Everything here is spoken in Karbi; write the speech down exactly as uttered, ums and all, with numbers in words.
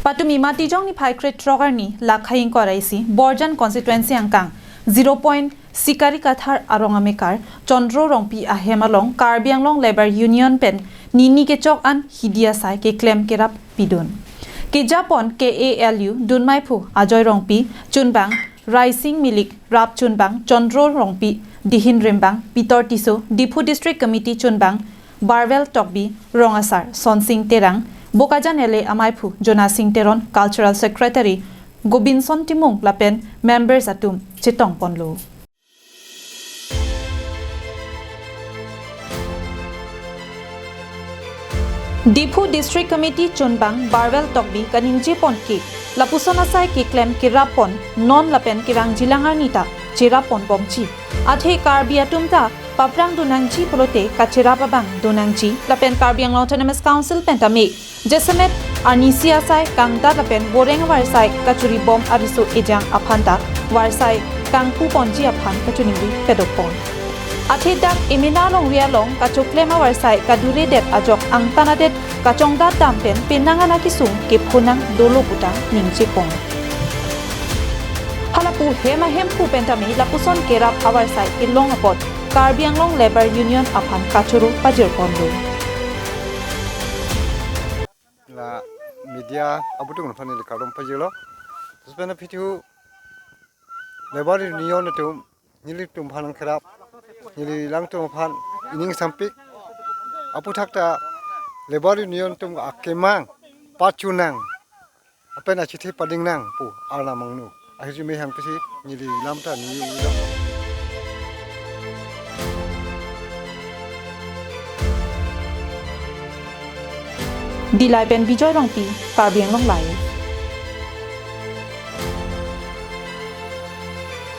Patumi Matijong niphai krethrok arni Lakha ingkoi ra isi Borjan constituency angkang zero point Sikari Kathar arong amekar Chandro Rongpi ahem along Karbi Anglong Labour Union pen nini kechok an hidi asai keklem kerap pidun. Kejapon K A L U dunmaiphu Ajoy Rongpi chunbang, Raising Milik rap chunbang Chandro Rongpi, dihin rimbang Pitor Tisso, Diphu District Committee chunbang Barwell Tokbi, rong asar Sonsing Terang, Bokajan L A amaiphu Jonasing Teron, Cultural Secretary Gobinson Timung lapen members atum chetongponlo. Diphu District Committee chunbang Barwell Tokbi kaningjepon ke lapuson asai keklem kerappon non lapen kerangjilang arni ta cherapponbomji. Athe Karbi atum ta paprang donangji pulote kacherap abang donangji lapen Karbi Anglong Autonomous Council pen tame jasemet arnisi asai kangdat lapen boreng avarsai kachoribom ariso ejang aphan ta varsai kangpuponji aphan kachiningri pedokpon. Athe dak emena longri along kachoklem avarsai kaduredet ajok angtan adet kachongdat dam pen penang ana kesung kephonang dolo puta ningjepon. Halapu hem ahemphu pen tame lapuson kerap avarsai kelong apot Karbi Anglong Labour Union aphan kachoro pajirponlo. La media abutung aphan neli kardom pajirlo. Terus pen aphi thu Labour Union atum nelitum aphan kerap, neli langtum aphan ining sampik. Aphuthak ta Labour Union atum akemang pachunang lapen achethe padingnang pu arnam angno ahirjume hang pusi neli lam ta neli ulo. Dillai pen Bijoy Rongpi, Karbi Anglong Live.